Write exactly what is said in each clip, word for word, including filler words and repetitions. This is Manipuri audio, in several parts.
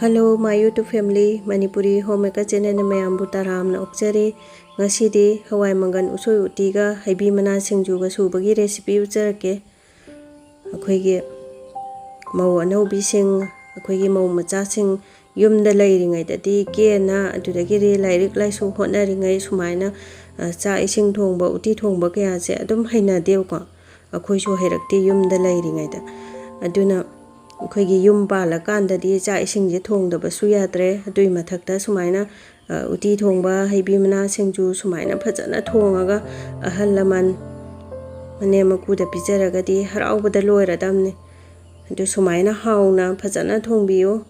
Hello, my YouTube family, Manipuri Homemaker channelꯅ ꯃꯌꯥꯝꯕꯨ ꯇꯔꯥꯝꯅ ꯑꯣꯛꯆꯔꯤ꯫ ꯉꯁꯤꯗꯤ ꯍꯋꯥꯏ ꯃꯪꯒꯟ ꯎꯁꯣꯏ ꯎꯇꯤꯒ ꯍꯩꯕꯤ ꯃꯅꯥ ꯁꯤꯡꯖꯨꯒ ꯁꯨꯕꯒꯤ recipe ꯎꯠꯆꯔꯛꯀꯦ꯫ ꯑꯩꯈꯣꯏꯒꯤ ꯃꯧ ꯑꯅꯧꯕꯤꯁꯤꯡ, ꯑꯩꯈꯣꯏꯒꯤ ꯃꯧ ꯃꯆꯥꯁꯤꯡ ꯌꯨꯝꯗ ꯂꯩꯔꯤꯉꯩꯗꯗꯤ ꯀꯦꯅ, ꯑꯗꯨꯗꯒꯤꯗꯤ ꯂꯥꯏꯔꯤꯛ ꯂꯥꯏꯁꯨ ꯍꯣꯠꯅꯔꯤꯉꯩ ꯁꯨꯃꯥꯏꯅ, ꯑ, ꯆꯥꯛ ꯏꯁꯤꯡ ꯊꯣꯡꯕ, ꯎꯇꯤ ꯊꯣꯡꯕ ꯀꯌꯥꯁꯦ ꯑꯗꯨꯝ ꯍꯩꯅꯗꯦꯕꯀꯣ꯫ ꯑꯩꯈꯣꯏꯁꯨ ꯍꯩꯔꯛꯇꯦ ꯌꯨꯝꯗ ꯂꯩꯔꯤꯉꯩꯗ꯫ ꯑꯗꯨꯅ ꯑꯩꯈꯣꯏꯒꯤ ꯌꯨꯝ ꯄꯥꯜꯂꯀꯥꯟꯗꯗꯤ ꯆꯥꯛ ꯏꯁꯤꯡꯁꯦ ꯊꯣꯡꯗꯕꯁꯨ ꯌꯥꯗ꯭ꯔꯦ꯫ ꯑꯗꯨꯏ ꯃꯊꯛꯇ ꯁꯨꯃꯥꯏꯅ, ꯑ, ꯎꯇꯤ ꯊꯣꯡꯕ, ꯍꯩꯕꯤ ꯃꯅꯥ ꯁꯤꯡꯖꯨ ꯁꯨꯃꯥꯏꯅ ꯐꯖꯅ ꯊꯣꯡꯉꯒ ꯑꯍꯜ ꯂꯃꯟ, ꯃꯅꯦꯝ ꯃꯀꯨꯗ ꯄꯤꯖꯔꯒꯗꯤ ꯍꯔꯥꯎꯕꯗ ꯂꯣꯏꯔꯗꯝꯅꯤ꯫ ꯑꯗꯨ ꯁꯨꯃꯥꯏꯅ ꯍꯥꯎꯅ ꯐꯖꯅ ꯊꯣꯡꯕꯤꯌꯨ꯫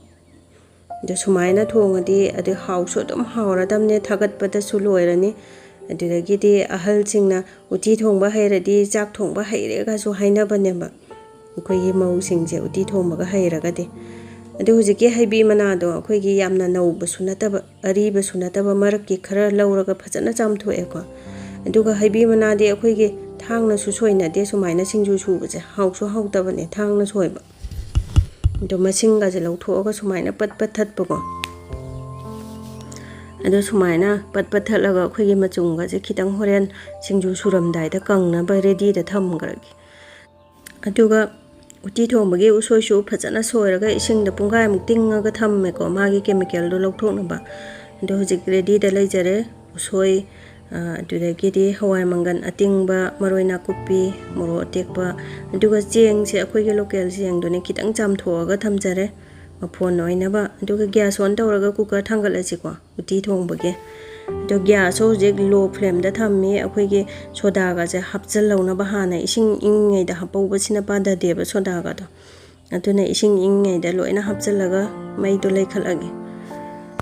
ꯑꯗꯨ ꯁꯨꯃꯥꯏꯅ ꯊꯣꯡꯉꯗꯤ ꯑꯗꯨ ꯍꯥꯎꯁꯨ ꯑꯗꯨꯝ ꯍꯥꯎꯔꯗꯝꯅꯦ, ꯊꯥꯒꯠꯄꯗꯁꯨ ꯂꯣꯏꯔꯅꯤ꯫ ꯑꯗꯨꯗꯒꯤꯗꯤ ꯑꯍꯜꯁꯤꯡꯅ ꯎꯇꯤ ꯊꯣꯡꯕ ꯍꯩꯔꯗꯤ ꯆꯥꯛ ꯊꯣꯡꯕ ꯍꯩꯔꯦꯒꯁꯨ ꯍꯥꯏꯅꯕꯅꯦꯕ, ꯑꯩꯈꯣꯏꯒꯤ ꯃꯧꯁꯤꯡꯁꯦ ꯎꯇꯤ ꯊꯣꯡꯕꯒ ꯍꯩꯔꯒꯗꯤ꯫ ꯑꯗꯨ ꯍꯧꯖꯤꯛꯀꯤ ꯍꯩꯕꯤ ꯃꯅꯥꯗꯣ ꯑꯩꯈꯣꯏꯒꯤ ꯌꯥꯝꯅ ꯅꯧꯕꯁꯨ ꯅꯠꯇꯕ, ꯑꯔꯤꯕꯁꯨ ꯅꯠꯇꯕ, ꯃꯔꯛꯀꯤ ꯈꯔ ꯂꯧꯔꯒ ꯐꯖꯅ ꯆꯥꯝꯊꯣꯛꯑꯦꯀꯣ꯫ ꯑꯗꯨꯒ ꯍꯩꯕꯤ ꯃꯅꯥꯗꯤ ꯑꯩꯈꯣꯏꯒꯤ ꯊꯥꯡꯅꯁꯨ ꯁꯣꯏꯅꯗꯦ, ꯁꯨꯃꯥꯏꯅ ꯁꯤꯡꯖꯨ ꯁꯨꯕꯁꯦ ꯍꯥꯎꯁꯨ ꯍꯥꯎꯇꯕꯅꯦ ꯊꯥꯡꯅ ꯁꯣꯏꯕ꯫ ꯑꯗꯣ ꯃꯁꯤꯡꯒꯁꯦ ꯂꯧꯊꯣꯛꯑꯒ ꯁꯨꯃꯥꯏꯅ ꯄꯠ ꯄꯠ ꯊꯠꯄꯀꯣ꯫ ꯑꯗꯣ ꯁꯨꯃꯥꯏꯅ ꯄꯠ ꯄꯠ ꯊꯠꯂꯒ ꯑꯩꯈꯣꯏꯒꯤ ꯃꯆꯨꯝꯒꯁꯦ ꯈꯤꯇꯪ ꯍꯣꯔꯦꯟ ꯁꯤꯡꯖꯨ ꯁꯨꯔꯝꯗꯥꯏꯗ ꯀꯪꯅꯕ readyꯗ ꯊꯝꯈ꯭ꯔꯒꯦ꯫ ꯑꯗꯨꯒ ꯎꯇꯤ ꯊꯣꯡꯕꯒꯤ ꯎꯁꯣꯏꯁꯨ ꯐꯖꯅ ꯁꯣꯏꯔꯒ ꯏꯁꯤꯡꯗ ꯄꯨꯡꯈꯥꯏꯃꯨꯛ ꯇꯤꯡꯉꯒ ꯊꯝꯃꯦꯀꯣ, ꯃꯥꯒꯤ chemicalꯗꯣ ꯂꯧꯊꯣꯛꯅꯕ꯫ ꯑꯗꯣ ꯍꯧꯖꯤꯛ readyꯗ ꯂꯩꯖꯔꯦ ꯎꯁꯣꯏ, ꯑ, ꯑꯗꯨꯗꯒꯤꯗꯤ ꯍꯋꯥꯏ ꯃꯪꯒꯟ ꯑꯇꯤꯡꯕ, ꯃꯔꯣꯏ ꯅꯥꯀꯨꯞꯄꯤ, ꯃꯣꯔꯣꯛ ꯑꯇꯦꯛꯄ, ꯑꯗꯨꯒ ꯆꯦꯡꯁꯦ ꯑꯩꯈꯣꯏꯒꯤ local ꯆꯦꯡꯗꯨꯅꯦ, ꯈꯤꯇꯪ ꯆꯥꯝꯊꯣꯛꯑꯒ ꯊꯝꯖꯔꯦ ꯃꯐꯣꯟ ꯑꯣꯏꯅꯕ꯫ ꯑꯗꯨꯒ gas on ꯇꯧꯔꯒ cooker ꯊꯥꯡꯒꯠꯂꯁꯤꯀꯣ ꯎꯇꯤ ꯊꯣꯡꯕꯒꯤ꯫ ꯑꯗꯣ gasꯁꯨ ꯍꯧꯖꯤꯛ low flameꯗ ꯊꯝꯃꯤ꯫ ꯑꯩꯈꯣꯏꯒꯤ ꯁꯣꯗꯥꯒꯁꯦ ꯍꯥꯞꯆꯤꯜꯍꯧꯅꯕ, ꯍꯥꯟꯅ ꯏꯁꯤꯡ ꯏꯪꯉꯤꯉꯩꯗ ꯍꯥꯞꯍꯧꯕꯁꯤꯅ ꯄꯥꯗꯗꯦꯕ ꯁꯣꯗꯥꯒꯗꯣ꯫ ꯑꯗꯨꯅ ꯏꯁꯤꯡ ꯏꯪꯉꯤꯉꯩꯗ ꯂꯣꯏꯅ ꯍꯥꯞꯆꯤꯜꯂꯒ ꯃꯩꯗꯣ ꯂꯩꯈꯠꯂꯒꯦ꯫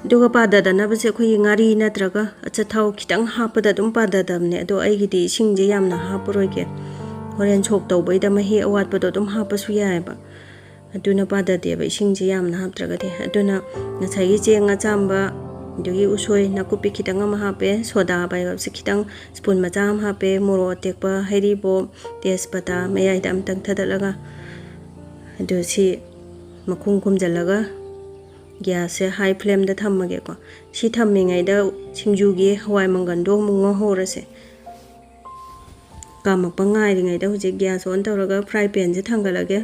ꯑꯗꯨꯒ ꯄꯥꯗꯗꯅꯕꯁꯦ ꯑꯩꯈꯣꯏꯒꯤ ꯉꯥꯔꯤ ꯅꯠꯇ꯭ꯔꯒ ꯑꯆꯥꯊꯥꯎ ꯈꯤꯇꯪ ꯍꯥꯞꯄꯗ ꯑꯗꯨꯝ ꯄꯥꯗꯗꯕꯅꯦ꯫ ꯑꯗꯣ ꯑꯩꯒꯤꯗꯤ ꯏꯁꯤꯡꯁꯦ ꯌꯥꯝꯅ ꯍꯥꯞꯄꯔꯣꯏꯒꯦ, ꯍꯣꯔꯦꯟ ꯁꯣꯛ ꯇꯧꯕꯩꯗ ꯃꯍꯤ ꯑꯋꯥꯠꯄꯗꯣ ꯑꯗꯨꯝ ꯍꯥꯞꯄꯁꯨ ꯌꯥꯏꯑꯕ꯫ ꯑꯗꯨꯅ ꯄꯥꯗꯗꯦꯕ ꯏꯁꯤꯡꯁꯦ ꯌꯥꯝꯅ ꯍꯥꯞꯇ꯭ꯔꯒꯗꯤ꯫ ꯑꯗꯨꯅ ꯉꯁꯥꯏꯒꯤ ꯆꯦꯡ ꯑꯆꯥꯝꯕ, ꯑꯗꯒꯤ ꯎꯁꯣꯏ ꯅꯥꯀꯨꯞꯄꯤ ꯈꯤꯇꯪ ꯑꯃ ꯍꯥꯞꯄꯦ, ꯁꯣꯗꯥ ꯕꯥꯏꯒꯞꯁꯦ ꯈꯤꯇꯪ spoon ꯃꯆꯥ ꯑꯃ ꯍꯥꯞꯄꯦ, ꯃꯣꯔꯣꯛ ꯑꯇꯦꯛꯄ, ꯍꯩꯔꯤꯕꯣꯞ, ꯇꯦꯖꯄꯇꯥ ꯃꯌꯥꯏꯗ ꯑꯃꯇꯪ ꯊꯥꯗꯠꯂꯒ, ꯑꯗꯨ ꯁꯤ ꯃꯈꯨꯝ ꯈꯨꯝꯖꯤꯜꯂꯒ ꯒ꯭ꯌꯥꯁꯁꯦ ꯍꯥꯏ ꯐ꯭ꯂꯦꯝꯗ ꯊꯝꯃꯒꯦꯀꯣ꯫ ꯁꯤ ꯊꯝꯃꯤꯉꯩꯗ ꯁꯤꯡꯖꯨꯒꯤ ꯍꯋꯥꯏ ꯃꯪꯒꯟꯗꯣ ꯑꯃꯨꯛ ꯉꯧꯍꯧꯔꯁꯦ꯫ ꯀꯥꯝꯃꯛꯄ ꯉꯥꯏꯔꯤꯉꯩꯗ ꯍꯧꯖꯤꯛ ꯒ꯭ꯌꯥꯁ ꯑꯣꯟ ꯇꯧꯔꯒ ꯐ꯭ꯔꯥꯏ ꯄꯦꯟꯁꯦ ꯊꯥꯡꯒꯠꯂꯒꯦ꯫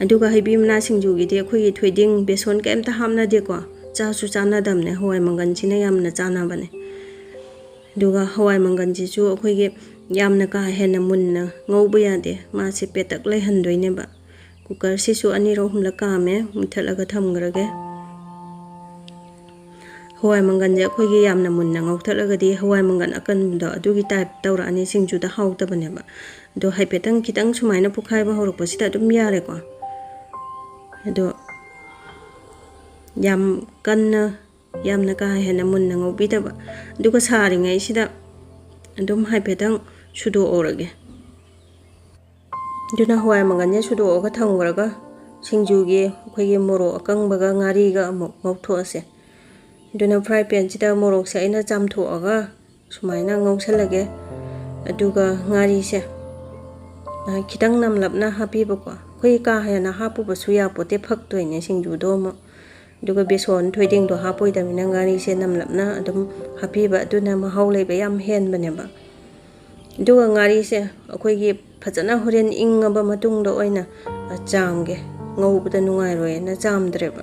ꯑꯗꯨꯒ ꯍꯩꯕꯤ ꯃꯅꯥ ꯁꯤꯡꯖꯨꯒꯤꯗꯤ ꯑꯩꯈꯣꯏꯒꯤ ꯊꯣꯏꯗꯤꯡ, ꯕꯦꯁꯣꯟ ꯀꯩꯝꯇ ꯍꯥꯞꯅꯗꯦꯀꯣ꯫ ꯆꯥꯁꯨ ꯆꯥꯅꯗꯕꯅꯦ, ꯍꯋꯥꯏ ꯃꯪꯒꯟꯁꯤꯅ ꯌꯥꯝꯅ ꯆꯥꯅꯕꯅꯦ꯫ ꯑꯗꯨꯒ ꯍꯋꯥꯏ ꯃꯪꯒꯟꯁꯤꯁꯨ ꯑꯩꯈꯣꯏꯒꯤ ꯌꯥꯝꯅ ꯀꯥ ꯍꯦꯟꯅ ꯃꯨꯟꯅ ꯉꯧꯕ ꯌꯥꯗꯦ, ꯃꯥꯁꯦ ꯄꯦꯇꯛ ꯂꯩꯍꯟꯗꯣꯏꯅꯦꯕ꯫ ꯀꯨꯀꯔꯁꯤꯁꯨ ꯑꯅꯤꯔꯛ ꯑꯍꯨꯝꯂꯛ ꯀꯥꯝꯃꯦ, ꯃꯨꯊꯠꯂꯒ ꯊꯝꯈ꯭ꯔꯒꯦ꯫ ꯍꯋꯥꯏ ꯃꯪꯒꯟꯁꯦ ꯑꯩꯈꯣꯏꯒꯤ ꯌꯥꯝꯅ ꯃꯨꯟꯅ ꯉꯧꯊꯠꯂꯒꯗꯤ ꯍꯋꯥꯏ ꯃꯪꯒꯟ ꯑꯀꯟꯕꯗꯣ ꯑꯗꯨꯒꯤ ꯇꯥꯏꯞ ꯇꯧꯔꯛꯑꯅꯤ, ꯁꯤꯡꯖꯨꯗ ꯍꯥꯎꯇꯕꯅꯦꯕ꯫ ꯑꯗꯣ ꯍꯥꯏꯐꯦꯠꯇꯪ, ꯈꯤꯇꯪ ꯁꯨꯃꯥꯏꯅ ꯄꯨꯈꯥꯏꯕ ꯍꯧꯔꯛꯄꯁꯤꯗ ꯑꯗꯨꯝ ꯌꯥꯔꯦꯀꯣ꯫ ꯑꯗꯣ ꯌꯥꯝ ꯀꯟꯅ, ꯌꯥꯝꯅ ꯀꯥ ꯍꯦꯟꯅ ꯃꯨꯟꯅ ꯉꯧꯕꯤꯗꯕ꯫ ꯑꯗꯨꯒ ꯁꯥꯔꯤꯉꯩꯁꯤꯗ ꯑꯗꯨꯝ ꯍꯥꯏꯐꯦꯠꯇꯪ ꯁꯨꯗꯣꯛꯍꯧꯔꯒꯦ꯫ ꯑꯗꯨꯅ ꯍꯋꯥꯏ ꯃꯪꯒꯟꯁꯦ ꯁꯨꯗꯣꯛꯑꯒ ꯊꯝꯈ꯭ꯔꯒ, ꯁꯤꯡꯖꯨꯒꯤ ꯑꯩꯈꯣꯏꯒꯤ ꯃꯣꯔꯣꯛ ꯑꯀꯪꯕꯒ ꯉꯥꯔꯤꯒ ꯑꯃꯨꯛ ꯉꯧꯊꯣꯛꯑꯁꯦ꯫ ꯑꯗꯨꯅ ꯐ꯭ꯔꯥꯏ ꯄꯦꯟꯁꯤꯗ ꯃꯣꯔꯣꯛꯁꯦ ꯑꯩꯅ ꯆꯥꯝꯊꯣꯛꯑꯒ ꯁꯨꯃꯥꯏꯅ ꯉꯧꯁꯜꯂꯒꯦ꯫ ꯑꯗꯨꯒ ꯉꯥꯔꯤꯁꯦ, ꯑ, ꯈꯤꯇꯪ ꯅꯝꯂꯞꯅ ꯍꯥꯞꯄꯤꯕꯀꯣ꯫ ꯑꯩꯈꯣꯏ ꯀꯥ ꯍꯦꯟꯅ ꯍꯥꯞꯄꯨꯕꯁꯨ ꯌꯥꯄꯣꯠꯇꯦ, ꯐꯛꯇꯣꯏꯅꯦ ꯁꯤꯡꯖꯨꯗꯣ ꯑꯃꯨꯛ꯫ ꯑꯗꯨꯒ ꯕꯦꯁꯣꯟ ꯊꯣꯏꯗꯤꯡꯗꯣ ꯍꯥꯞꯄꯣꯏꯗꯕꯅꯤꯅ ꯉꯥꯔꯤꯁꯦ ꯅꯝꯂꯞꯅ ꯑꯗꯨꯝ ꯍꯥꯞꯄꯤꯕ, ꯑꯗꯨꯅ ꯃꯍꯥꯎ ꯂꯩꯕ ꯌꯥꯝ ꯍꯦꯟꯕꯅꯦꯕ꯫ ꯑꯗꯨꯒ ꯉꯥꯔꯤꯁꯦ ꯑꯩꯈꯣꯏꯒꯤ ꯐꯖꯅ ꯍꯣꯔꯦꯟ ꯏꯪꯉꯕ ꯃꯇꯨꯡꯗ ꯑꯣꯏꯅ ꯆꯥꯝꯒꯦ, ꯉꯧꯕꯗ ꯅꯨꯡꯉꯥꯏꯔꯣꯏꯅ ꯆꯥꯝꯗ꯭ꯔꯦꯕ꯫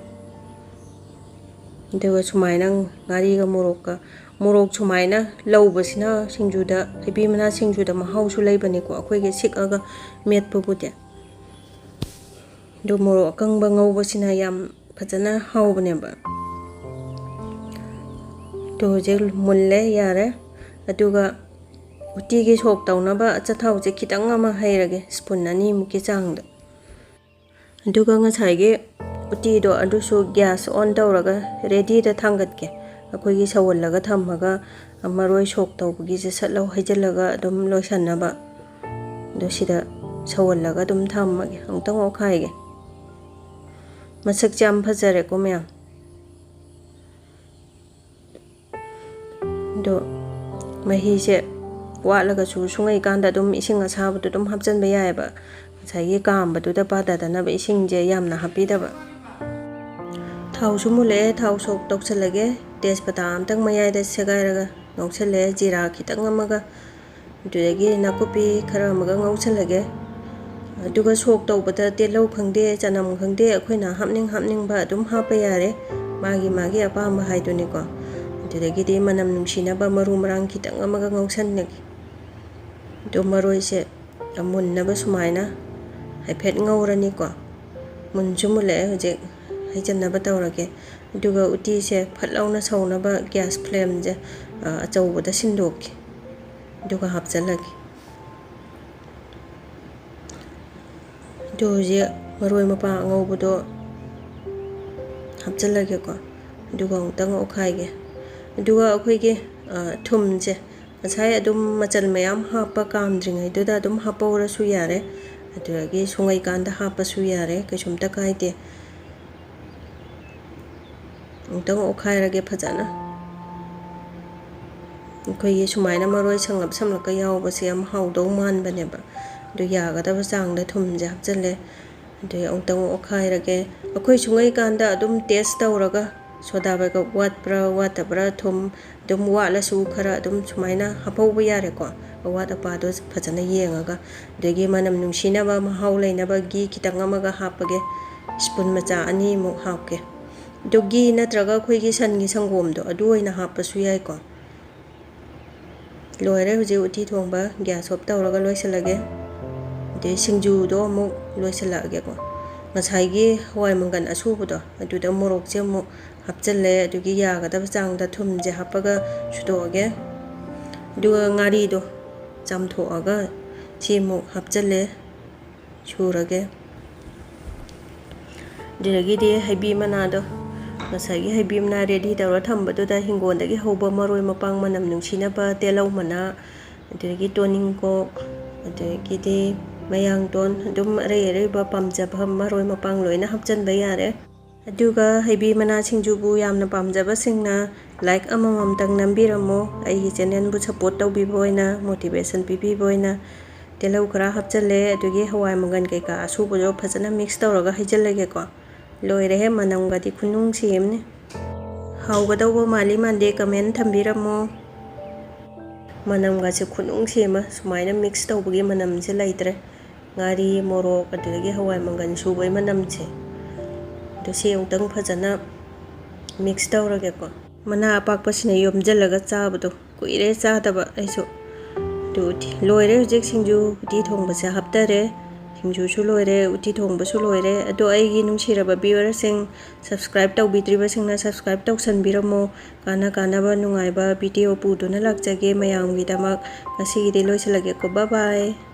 ꯑꯗꯨꯒ ꯁꯨꯃꯥꯏꯅ ꯉꯥꯔꯤꯒ ꯃꯣꯔꯣꯛꯀ, ꯃꯣꯔꯣꯛ ꯁꯨꯃꯥꯏꯅ ꯂꯧꯕꯁꯤꯅ ꯁꯤꯡꯖꯨꯗ, ꯍꯩꯕꯤ ꯃꯅꯥ ꯁꯤꯡꯖꯨꯗ ꯃꯍꯥꯎꯁꯨ ꯂꯩꯕꯅꯤꯀꯣ, ꯑꯩꯈꯣꯏꯒꯤ ꯁꯤꯛꯑꯒ ꯃꯦꯠꯄꯕꯨꯗꯤ꯫ ꯑꯗꯨ ꯃꯣꯔꯣꯛ ꯑꯀꯪꯕ ꯉꯧꯕꯁꯤꯅ ꯌꯥꯝ ꯐꯖꯅ ꯍꯥꯎꯕꯅꯦꯕ꯫ ꯑꯗꯨ ꯍꯧꯖꯤꯛ ꯃꯨꯜꯂꯦ, ꯌꯥꯔꯦ꯫ ꯑꯗꯨꯒ ꯎꯇꯤꯒꯤ ꯁꯣꯛ ꯇꯧꯅꯕ ꯑꯆꯥꯊꯥꯎꯁꯦ ꯈꯤꯇꯪ ꯑꯃ ꯍꯩꯔꯒꯦ, ꯁ꯭ꯄꯨꯟ ꯑꯅꯤꯃꯨꯛꯀꯤ ꯆꯥꯡꯗ꯫ ꯑꯗꯨꯒ ꯉꯁꯥꯏꯒꯤ ꯎꯇꯤꯗꯣ ꯑꯗꯨꯁꯨ ꯒ꯭ꯌꯥꯁ ꯑꯣꯟ ꯇꯧꯔꯒ ꯔꯦꯗꯤꯗ ꯊꯥꯡꯒꯠꯀꯦ꯫ ꯑꯩꯈꯣꯏꯒꯤ ꯁꯧꯍꯜꯂꯒ ꯊꯝꯃꯒ ꯃꯔꯣꯏ ꯁꯣꯛ ꯇꯧꯕꯒꯤꯁꯦ ꯁꯠ ꯂꯧ ꯍꯩꯖꯤꯜꯂꯒ ꯑꯗꯨꯝ ꯂꯣꯏꯁꯟꯅꯕ꯫ ꯑꯗꯣ ꯁꯤꯗ ꯁꯧꯍꯜꯂꯒ ꯑꯗꯨꯝ ꯊꯝꯃꯒꯦ, ꯑꯃꯨꯛꯇꯪ ꯑꯣꯠꯈꯥꯏꯒꯦ꯫ ꯃꯁꯛꯁꯦ ꯌꯥꯝ ꯐꯖꯔꯦꯀꯣ ꯃꯌꯥꯝ꯫ ꯑꯗꯣ ꯃꯍꯤꯁꯦ ꯋꯥꯠꯂꯒꯁꯨ ꯁꯨꯡꯉꯩꯀꯥꯟꯗ ꯑꯗꯨꯝ ꯏꯁꯤꯡ ꯑꯁꯥꯕꯗꯣ ꯑꯗꯨꯝ ꯍꯥꯞꯆꯤꯟꯕ ꯌꯥꯏꯑꯕ꯫ ꯉꯁꯥꯏꯒꯤ ꯀꯥꯝꯕꯗꯨꯗ ꯄꯥꯗꯗꯅꯕ ꯏꯁꯤꯡꯁꯦ ꯌꯥꯝꯅ ꯍꯥꯞꯄꯤꯗꯕ꯫ ꯊꯥꯎꯁꯨ ꯃꯨꯜꯂꯛꯑꯦ, ꯊꯥꯎ ꯁꯣꯛ ꯇꯧꯁꯜꯂꯒꯦ꯫ ꯇꯦꯖꯄꯇꯥ ꯑꯝꯇꯪ ꯃꯌꯥꯏꯗ ꯁꯦꯒꯥꯏꯔꯒ ꯉꯧꯁꯜꯂꯦ, ꯖꯤꯔꯥ ꯈꯤꯇꯪ ꯑꯃꯒ, ꯑꯗꯨꯗꯒꯤ ꯅꯥꯀꯨꯞꯄꯤ ꯈꯔ ꯑꯃꯒ ꯉꯧꯁꯜꯂꯒꯦ꯫ ꯑꯗꯨꯒ ꯁꯣꯛ ꯇꯧꯕꯗ ꯇꯤꯜꯍꯧ ꯈꯪꯗꯦ, ꯆꯅꯝ ꯈꯪꯗꯦ, ꯑꯩꯈꯣꯏꯅ ꯍꯥꯞꯅꯤꯡ ꯍꯥꯞꯅꯤꯡꯕ ꯑꯗꯨꯝ ꯍꯥꯞꯄ ꯌꯥꯔꯦ, ꯃꯥꯒꯤ ꯃꯥꯒꯤ ꯑꯄꯥꯝꯕ ꯍꯥꯏꯗꯨꯅꯤꯀꯣ꯫ ꯑꯗꯨꯗꯒꯤꯗꯤ ꯃꯅꯝ ꯅꯨꯡꯁꯤꯅꯕ ꯃꯔꯨ ꯃꯔꯥꯡ ꯈꯤꯇꯪ ꯑꯃꯒ ꯉꯧꯁꯟꯅꯒꯦ꯫ ꯑꯗꯨ ꯃꯔꯣꯏꯁꯦ ꯃꯨꯟꯅꯕ ꯁꯨꯃꯥꯏꯅ ꯍꯥꯏꯐꯦꯠ ꯉꯧꯔꯅꯤꯀꯣ꯫ ꯃꯨꯟꯁꯨ ꯃꯨꯜꯂꯛꯑꯦ, ꯍꯧꯖꯤꯛ ꯍꯩꯖꯤꯟꯅꯕ ꯇꯧꯔꯒꯦ꯫ ꯑꯗꯨꯒ ꯎꯇꯤꯁꯦ ꯐꯠ ꯂꯥꯎꯅ ꯁꯧꯅꯕ gas flameꯁꯦ, ꯑ, ꯑꯆꯧꯕꯗ ꯁꯤꯟꯗꯣꯛꯀꯦ꯫ ꯑꯗꯨꯒ ꯍꯥꯞꯆꯤꯜꯂꯒꯦ꯫ ꯑꯗꯨ ꯍꯧꯖꯤꯛ ꯃꯔꯣꯏ ꯃꯄꯥꯡ ꯑꯉꯧꯕꯗꯣ ꯍꯥꯞꯆꯤꯜꯂꯒꯦꯀꯣ꯫ ꯑꯗꯨꯒ ꯑꯃꯨꯛꯇꯪ ꯑꯣꯠꯈꯥꯏꯒꯦ꯫ ꯑꯗꯨꯒ ꯑꯩꯈꯣꯏꯒꯤ, ꯑ, ꯊꯨꯝꯁꯦ ꯉꯁꯥꯏ ꯑꯗꯨꯝ ꯃꯆꯜ ꯃꯌꯥꯝ ꯍꯥꯞꯄ ꯀꯥꯝꯗ꯭ꯔꯤꯉꯩꯗꯨꯗ ꯑꯗꯨꯝ ꯍꯥꯞꯄꯧꯔꯁꯨ ꯌꯥꯔꯦ꯫ ꯑꯗꯨꯗꯒꯤ ꯁꯨꯡꯉꯩꯀꯥꯟꯗ ꯍꯥꯞꯄꯁꯨ ꯌꯥꯔꯦ, ꯀꯩꯁꯨꯝꯇ ꯀꯥꯏꯗꯦ꯫ ꯑꯃꯨꯛꯇꯪ ꯑꯣꯠꯈꯥꯏꯔꯒꯦ ꯐꯖꯅ꯫ ꯑꯩꯈꯣꯏꯒꯤ ꯁꯨꯃꯥꯏꯅ ꯃꯔꯣꯏ ꯁꯪꯂꯞ ꯁꯪꯂꯞꯀ ꯌꯥꯎꯕꯁꯦ ꯌꯥꯝ ꯍꯥꯎꯗꯧ ꯃꯥꯟꯕꯅꯦꯕ꯫ ꯑꯗꯨ ꯌꯥꯒꯗꯕ ꯆꯥꯡꯗ ꯊꯨꯝꯁꯦ ꯍꯥꯞꯆꯤꯜꯂꯦ꯫ ꯑꯗꯨꯗꯒꯤ ꯑꯃꯨꯛꯇꯪ ꯑꯣꯠꯈꯥꯏꯔꯒꯦ꯫ ꯑꯩꯈꯣꯏ ꯁꯨꯡꯉꯩꯀꯥꯟꯗ ꯑꯗꯨꯝ taste ꯇꯧꯔꯒ, soda ꯕꯥꯏꯒꯞ ꯋꯥꯠꯄ꯭ꯔꯥ ꯋꯥꯠꯇꯕ꯭ꯔꯥ, ꯊꯨꯝ ꯑꯗꯨꯝ ꯋꯥꯠꯂꯁꯨ ꯈꯔ ꯑꯗꯨꯝ ꯁꯨꯃꯥꯏꯅ ꯍꯥꯞꯍꯧꯕ ꯌꯥꯔꯦꯀꯣ, ꯑꯋꯥꯠ ꯑꯄꯥꯗꯣ ꯐꯖꯅ ꯌꯦꯡꯉꯒ꯫ ꯑꯗꯒꯤ ꯃꯅꯝ ꯅꯨꯡꯁꯤꯅꯕ, ꯃꯍꯥꯎ ꯂꯩꯅꯕ ꯘꯤ ꯈꯤꯇꯪ ꯑꯃꯒ ꯍꯥꯞꯄꯒꯦ, spoon ꯃꯆꯥ ꯑꯅꯤꯃꯨꯛ ꯍꯥꯞꯀꯦ꯫ ꯑꯗꯣ ꯘꯤ ꯅꯠꯇ꯭ꯔꯒ ꯑꯩꯈꯣꯏꯒꯤ ꯁꯟꯒꯤ ꯁꯪꯒꯣꯝꯗꯣ, ꯑꯗꯨ ꯑꯣꯏꯅ ꯍꯥꯞꯄꯁꯨ ꯌꯥꯏꯀꯣ꯫ ꯂꯣꯏꯔꯦ, ꯍꯧꯖꯤꯛ ꯎꯇꯤ ꯊꯣꯡꯕ gas off ꯇꯧꯔꯒ ꯂꯣꯏꯁꯤꯜꯂꯒꯦ꯫ ꯑꯗꯩ ꯁꯤꯡꯖꯨꯗꯣ ꯑꯃꯨꯛ ꯂꯣꯏꯁꯤꯜꯂꯛꯑꯒꯦꯀꯣ꯫ ꯉꯁꯥꯏꯒꯤ ꯍꯋꯥꯏ ꯃꯪꯒꯟ ꯑꯁꯨꯕꯗꯣ, ꯑꯗꯨꯗ ꯃꯣꯔꯣꯛꯁꯦ ꯑꯃꯨꯛ ꯍꯥꯞꯆꯤꯜꯂꯦ꯫ ꯑꯗꯨꯒꯤ ꯌꯥꯒꯗꯕ ꯆꯥꯡꯗ ꯊꯨꯝꯁꯦ ꯍꯥꯞꯄꯒ ꯁꯨꯗꯣꯛꯑꯒꯦ꯫ ꯑꯗꯨꯒ ꯉꯥꯔꯤꯗꯣ ꯆꯥꯝꯊꯣꯛꯑꯒ ꯁꯤ ꯑꯃꯨꯛ ꯍꯥꯞꯆꯤꯜꯂꯦ꯫ ꯁꯨꯔꯒꯦ꯫ ꯑꯗꯨꯗꯒꯤꯗꯤ ꯍꯩꯕꯤ ꯃꯅꯥꯗꯣ, ꯉꯁꯥꯏꯒꯤ ꯍꯩꯕꯤ ꯃꯅꯥ ready ꯇꯧꯔ ꯊꯝꯕꯗꯨꯗ ꯍꯤꯡꯒꯣꯜꯗꯒꯤ ꯍꯧꯕ ꯃꯔꯣꯏ ꯃꯄꯥꯡ ꯃꯅꯝ ꯅꯨꯡꯁꯤꯅꯕ ꯇꯦꯜꯍꯧ ꯃꯅꯥ, ꯑꯗꯨꯗꯒꯤ ꯇꯣꯅꯤꯡꯀꯣꯛ, ꯑꯗꯨꯗꯒꯤꯗꯤ ꯃꯌꯥꯡꯇꯣꯟ, ꯑꯗꯨꯝ ꯑꯔꯩ ꯑꯔꯩꯕ ꯄꯥꯝꯖꯕ ꯃꯔꯣꯏ ꯃꯄꯥꯡ ꯂꯣꯏꯅ ꯍꯥꯞꯆꯤꯟꯕ ꯌꯥꯔꯦ꯫ ꯑꯗꯨꯒ ꯍꯩꯕꯤ ꯃꯅꯥ ꯁꯤꯡꯖꯨꯕꯨ ꯌꯥꯝꯅ ꯄꯥꯝꯖꯕꯁꯤꯡꯅ like ꯑꯃꯃꯝꯇꯪ ꯅꯝꯕꯤꯔꯝꯃꯣ, ꯑꯩꯒꯤ channelꯕꯨ support ꯇꯧꯕꯤꯕ ꯑꯣꯏꯅ, motivation ꯄꯤꯕꯤꯕ ꯑꯣꯏꯅ꯫ ꯇꯤꯜꯍꯧ ꯈꯔ ꯍꯥꯞꯆꯜꯂꯦ, ꯑꯗꯨꯒꯤ ꯍꯋꯥꯏ ꯃꯪꯒꯟ ꯀꯩꯀꯥ ꯑꯁꯨꯕꯗꯣ ꯐꯖꯅ ꯃꯤꯛꯁ ꯇꯧꯔꯒ ꯍꯩꯖꯤꯜꯂꯒꯦꯀꯣ꯫ ꯂꯣꯏꯔꯦꯍꯦ, ꯃꯅꯝꯒꯗꯤ ꯈꯨꯅꯨꯡꯁꯤ ꯑꯃꯅꯤ꯫ ꯍꯥꯎꯒꯗꯧꯕ ꯃꯥꯜꯂꯤ ꯃꯥꯟꯗꯦ ꯀꯃꯦꯟ ꯊꯝꯕꯤꯔꯝꯃꯣ꯫ ꯃꯅꯝꯒꯁꯦ ꯈꯨꯅꯨꯡꯁꯤ ꯑꯃ, ꯁꯨꯃꯥꯏꯅ ꯃꯤꯛꯁ ꯇꯧꯕꯒꯤ ꯃꯅꯝꯁꯦ ꯂꯩꯇ꯭ꯔꯦ꯫ ꯉꯥꯔꯤ, ꯃꯣꯔꯣꯛ, ꯑꯗꯨꯗꯒꯤ ꯍꯋꯥꯏ ꯃꯪꯒꯟ ꯁꯨꯕꯒꯤ ꯃꯅꯝꯁꯦ, ꯑꯗꯨ ꯁꯤ ꯑꯃꯨꯛꯇꯪ ꯐꯖꯅ ꯃꯤꯛꯁ ꯇꯧꯔꯒꯦꯀꯣ꯫ ꯃꯅꯥ ꯑꯄꯥꯛꯄꯁꯤꯅ ꯌꯣꯝꯁꯤꯜꯂꯒ ꯆꯥꯕꯗꯣ ꯀꯨꯏꯔꯦ ꯆꯥꯗꯕ ꯑꯩꯁꯨ꯫ ꯑꯗꯨ ꯎꯇꯤ ꯂꯣꯏꯔꯦ ꯍꯧꯖꯤꯛ꯫ ꯁꯤꯡꯖꯨ ꯎꯇꯤ ꯊꯣꯡꯕꯁꯦ ꯍꯥꯞꯇꯔꯦ꯫ ꯁꯤꯡꯖꯨꯁꯨ ꯂꯣꯏꯔꯦ, ꯎꯇꯤ ꯊꯣꯡꯕꯁꯨ ꯂꯣꯏꯔꯦ꯫ ꯑꯗꯣ ꯑꯩꯒꯤ ꯅꯨꯡꯁꯤꯔꯕ ꯚ꯭ꯌꯨꯋꯔꯁꯤꯡ, ꯁꯕꯁꯀ꯭ꯔꯥꯏꯕ ꯇꯧꯕꯤꯗ꯭ꯔꯤꯕꯁꯤꯡꯅ ꯁꯕꯁꯀ꯭ꯔꯥꯏꯕ ꯇꯧꯁꯟꯕꯤꯔꯝꯃꯣ꯫ ꯀꯥꯟꯅ ꯀꯥꯟꯅꯕ ꯅꯨꯡꯉꯥꯏꯕ ꯚꯤꯗꯤꯑꯣ ꯄꯨꯗꯨꯅ ꯂꯥꯛꯆꯒꯦ ꯃꯌꯥꯝꯒꯤꯗꯃꯛ꯫ ꯉꯁꯤꯒꯤꯗꯤ ꯂꯣꯏꯁꯤꯜꯂꯒꯦꯀꯣ꯫ ꯕꯥꯏ ꯕꯥꯏ꯫